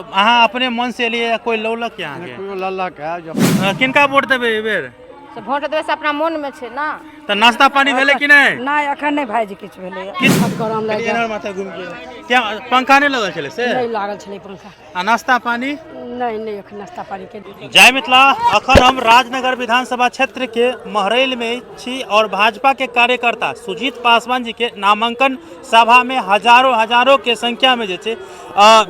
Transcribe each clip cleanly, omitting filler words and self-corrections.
अहाँ अपने मन से एलियै या कोइ लौलक अहाँके? केओ ललक है जब। किनका वोट देबै एहि बेर? से वोट देबै से अपना मोनमे छै ने। तऽ नाश्ता पानी भेलै कि नहि? नहि, एखन नहि भाइजी किछु भेलैए। किछु गरम लागि एनहर माथा घुमि के क्या पंखा नहि लगल छलै से? नहि लागल छलै पंखा। आ नाश्ता पानी? नहि नहि, एखन नाश्ता पानी के। जय मिथिला। अखन हम राजनगर विधानसभा क्षेत्र के महरैल में छी और भाजपा के कार्यकर्ता सुजीत पासवान जी के नामांकन सभा में हजारों हजारों के संख्या में जे छै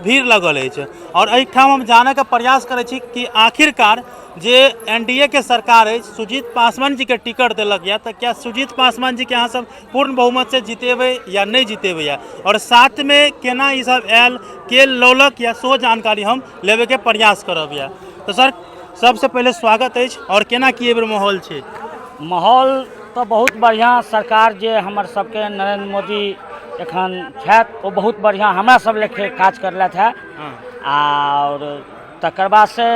भीड़ लगल अछि और एहिठाम हम जानय के प्रयास करै छी कि आखिरकार जे एनडीए के सरकार अछि, सुजीत पासवान जी के टिकट देलक यऽ, तऽ क्या सुजीत पासवान जी के अहाँ सब पूर्ण बहुमत से जितेबै या नहि जितेबै या और साथ में केना ई सब आयल, के लौलक या, सेहो जानकारी हम लेबे के प्रयास करब या। तऽ सर, सबसे पहिले स्वागत अछि और केना की एहि बेर माहौल छै? माहौल तऽ बहुत बढ़िआँ। सरकार जे हमर सबके नरेंद्र मोदी एखन छथि, ओ बहुत बढ़िआँ हमरा सब लेखे काज करलथि है। आओर तकर बाद से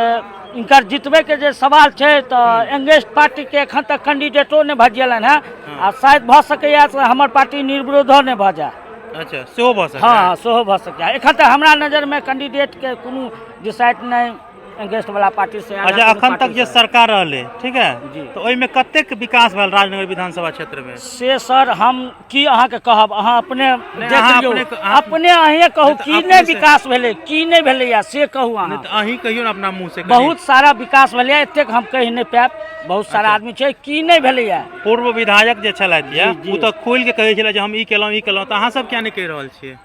इनकर जितबैके जे सवाल छै तऽ एंगेस्ट पार्टीके एखन तक कैंडिडेटो नहि भऽ गेलनि हेँ आ शायद भऽ सकैए से हमर पार्टी निर्विरोधो नहि भऽ जाय। अच्छा, सेहो भऽ सकैए? हँ, सेहो भऽ सकैए। एखन तक हमरा नजरमे कैंडिडेटके कोनो डिसाइड नहि एंगेस्ट वाला पार्टी से। अच्छा, अखन तक जे सरकार रहलै, ठीक है, जी। तऽ ओहिमे कतेक विकास भेल राजनगर विधानसभा क्षेत्रमे? से सर, हम की अहाँके कहब, अहाँ अपने देख अहाँ लियौ। अपने अपने अहीँ कहू नहि तऽ की अपने नहि विकास भेलै, की नहि भेलैया, से कहू नहि अहाँ। तऽ अहीं कहियौ ने अपना मुँह से कनि। बहुत सारा विकास भेलैया, एतेक हम कहि नहि पायब, बहुत सारा आदमी छै, की नहि भेलैया। पूर्व विधायक जे छलथि या जी, जी। ओ तऽ खोलि के कहै छलै जे हम ई केलहुँ, ई केलहुँ, तऽ अहाँ सब किया नहि कहि रहल छियै?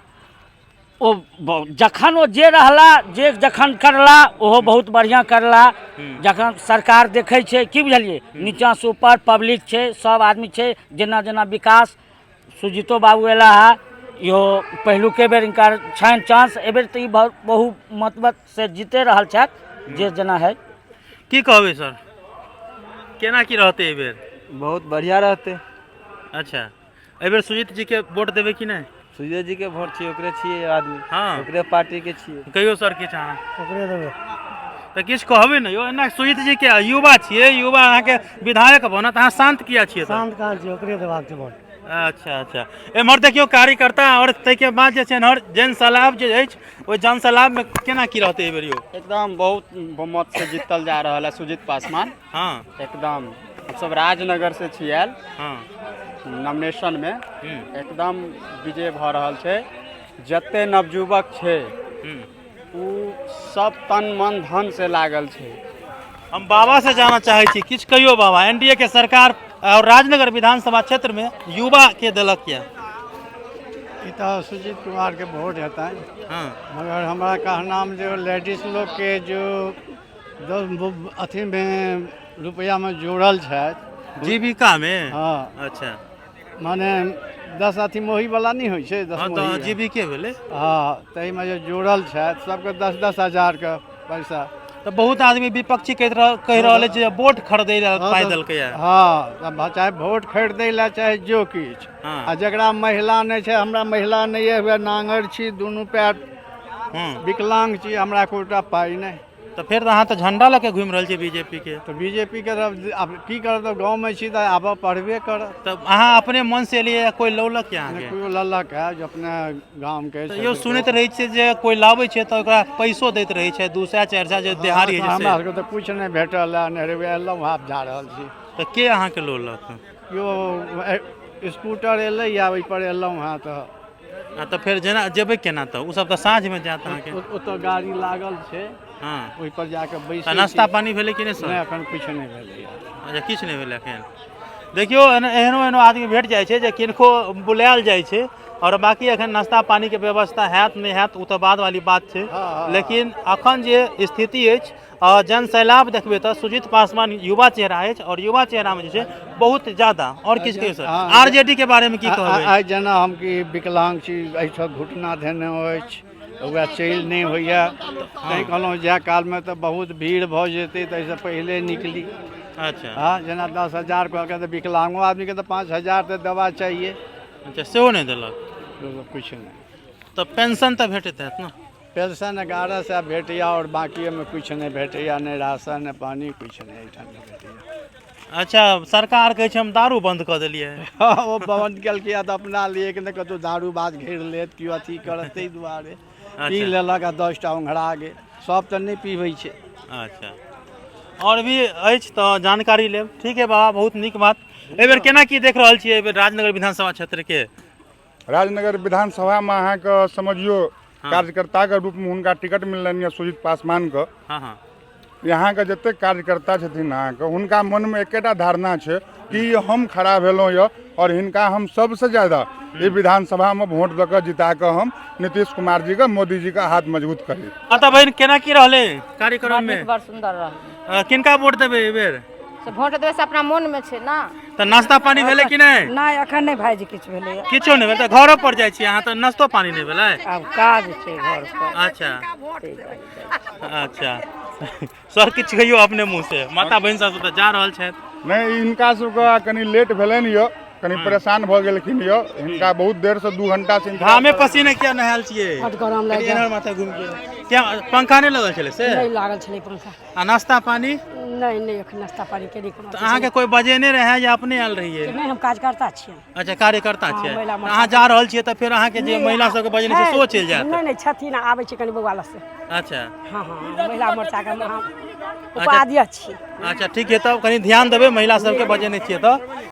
ओ जखन ओ जे रहला, जे जखन करला, ओहो बहुत बढ़िआँ करला। जखन सरकार देखै छै, की बुझलियै, नीचाँसँ ऊपर पब्लिक छै, सब आदमी छै, जेना जेना विकास सुजीतो बाबू अयला है, इहो पहिलुके बेर हिनकर छनि चांस। एहिबेर तऽ ई बहुमत से जीते रहल छथि, जे जेना है। की कहबै सर, केना की रहतै एहिबेर? बहुत बढ़िया रहतै। अच्छा, एहिबेर सुजीत जी के वोट देबै कि नहि? सुजीत जी के वोट छियै, ओकरे छियै आदमी। ओकरे पार्टी के छियै। कहियौ सर किछु अहाँ। ओकरे देबै। तऽ किछु कहबै ने यौ, एना सुजीत जी के युवा छियै, युवा अहाँके विधायक बनत, अहाँ शान्त किया छियै तऽ? शान्त कहाँ छियै, ओकरे देबाक छै वोट। अच्छा, एम्हर देखियौ कार्यकर्ता आओर ताहिके बाद जे छै एम्हर जन सैलाब जे अछि, ओहि जन सैलाबमे केना की रहतै एहि बेर यौ? एकदम बहुत बहुमत से जीतल जा रहल है सुजीत पासवान। एकदम हम सब राजनगर से छी आयल नॉमिनेशन में। एकदम विजय भऽ रहल छै। जते नवयुवक छै ओ सब तन मन धन से लागल छै। हम बाबा से जानऽ चाहै छी, किछु कहियौ बाबा, एनडीए के सरकार और राजनगर विधानसभा क्षेत्र में युवा के देलक किया? ई तऽ सुजीत कुमार के वोट हेतनि। मगर हमरा कहनाम जे लेडीज लोग के जो 10 अथीमे रुपैआमे जोड़ल छथि। जीविका में? हँ। माने 10 अथी मोही वाला नहि होइ छै, 10 हँ, तऽ मोही। जीविके भेलै। हँ, ताहिमे जे जोड़ल छथि सबके 10-10 हजारके पैसा। तऽ बहुत आदमी विपक्षी कहि रहल अछि जे वोट खरीदै लए पाइ देलकै। हँ, तऽ चाहे वोट खरीदै लए, चाहे जो किछु। आ जकरा महिला नहि छै, हमरा महिला नहि अइ, हुए नाङ्गर छी, दुनू पैर विकलांग छी, हमरा एकोटा पाइ नहि। तऽ फेर अहाँ तऽ झंडा लऽ के घुमि रहल छियै बीजेपी के। तऽ बीजेपी के तऽ आब की करब, तऽ गाँवमे छी तऽ आबऽ पड़बे करत। तऽ अहाँ अपने मन से एलियै या कोइ लौलक अहाँके? केओ ललक है जे अपने गामके। तऽ यौ, सुनैत रहै छियै जे कोइ लाबै छै तऽ ओकरा पैसो दैत रहै छै, 200, 400 जे देहाड़ी होइ छै हमरा से। सबके तऽ किछु नहि भेटल है, नेहरवे एलहुँ, आब जा रहल छी। तऽ के अहाँके लौलक? केओ स्कूटर एलै या ओहिपर एलहुँ हँ तऽ। आ तऽ फेर जेना जेबै केना तऽ? ओ सब तऽ साँझमे जायत अहाँके। ओतऽ गाड़ी लागल छै, ओहिपर जाकऽ बैस। तऽ नाश्ता पानी भेलै कि नहि सर? नहि, एखन किछु नहि भेलैए। अच्छा, किछु नहि भेलै एखन। देखियौ, एहनो एहनो आदमी भेट जाइ छै जे किनको बुलायल जाइ छै आओर बाँकी एखन नाश्ता पानीके व्यवस्था हैत नहि हैत, ओ तऽ बाद वाली बात छै। लेकिन अखन जे स्थिति अछि, जन सैलाब देखबै तऽ सुजीत पासवान युवा चेहरा अछि आओर युवा चेहरामे जे छै बहुत ज्यादा। आओर किछु कहियौ सर, आरजेडी के बारेमे की कहबै? आइ जेना हम कि विकलांग छी, एहिठाम घुटना धेने अछि, ओकरा चलि नहि होइए, तैँ कहलहुँ जाय कालमे तऽ बहुत भीड़ भऽ जेतै, ताहिसँ पहिले निकली। हँ, जेना 10,000 कहलकै तऽ विकलांगो आदमीके तऽ 5,000 तऽ देबा चाहिए। अच्छा, सेहो नहि देलक? किछु नहि। तऽ पेंशन तऽ भेटैत हैत ने? पेंशन 1100 भेटैए आओर बाँकी ओहिमे किछु नहि भेटैए, नहि राशन, नहि पानि, किछु नहि एहिठाम नहि भेटैए। अच्छा, सरकार कहै छै हम दारू बंद कऽ देलियै। हँ, ओ बन्द केलकै तऽ अपना लिए कि नहि कतहु दारू बात घेर लेत, केओ अथी करत, ताहि दुआरे। पी लेलक आ 10टा ओंघरा गेल। सब तऽ नहि पीबै छै। अच्छा, आओर भी अछि तऽ जानकारी लेब। ठीक है बाबा, बहुत नीक बात। एहि बेर केना की देख रहल छियै एहि बेर राजनगर विधानसभा क्षेत्रके? राजनगर विधानसभामे अहाँके समझियौ कार्यकर्ताके रूपमे हुनका टिकट मिललनि यऽ सुजीत पासवानके। हँ हँ यहाँके जतेक कार्यकर्ता छथिन अहाँके, हुनका मनमे एकेटा धारणा छै कि हम खड़ा भेलहुँ यऽ आओर हिनका हम सबसँ ज्यादा ई विधानसभामे वोट दऽ कऽ जिता कऽ हम नीतीश कुमार जीके, मोदी जीके हाथ मजबूत करी। माता बहिन, केना की रहलै कार्यक्रममे? बड़ सुन्दर रहलै। किनका वोट देबै एहि बेर? से वोट देबै से अपना मोनमे छै ने। तऽ नाश्ता पानी भेलै कि नहि? नहि, एखन नहि भाइजी किछु भेलैए। किछो नहि भेल? तऽ घरो पर जाइ छी अहाँ तऽ नाश्तो पानी नहि भेलै? आब काज छै घर पर। अच्छा अच्छा, सर किछु कहियौ अपने मुँह से, माता बहिन सब तऽ जा रहल छथि। नहि, हिनका सबके कनि लेट भेलनि यऽ, कनि परेशान भऽ गेलखिन यऽ। हिनका बहुत देरसँ 2 घंटासँ इंतजार। घामे पसीने किया नहायल छियै? बड गरम लागि कनि एन्हर माथा घुमि के किया, पंखा नहि लगल छलै से? नहि लागल छलै पंखा। आ नाश्ता पानी? नहि नहि, एखन नाश्ता पानी के नहि कोनो। तऽ अहाँके कोइ बजेने रहै या अपने आयल रहियै? नहि, हम कार्यकर्ता छियै। अच्छा, कार्यकर्ता हँ, छियै। महिला तऽ अहाँ जा रहल छियै तऽ फेर अहाँके जे महिला सबके बजेने छै सेहो चलि जायत? नहि नहि, छथिन, आबै छै कनि बौआ लग से। अच्छा। हँ हँ, महिला मोर्चाके हम उपाध्यक्ष छी। अच्छा, ठीक है, तब कनि ध्यान देबै महिला सबके बजेने छियै तऽ।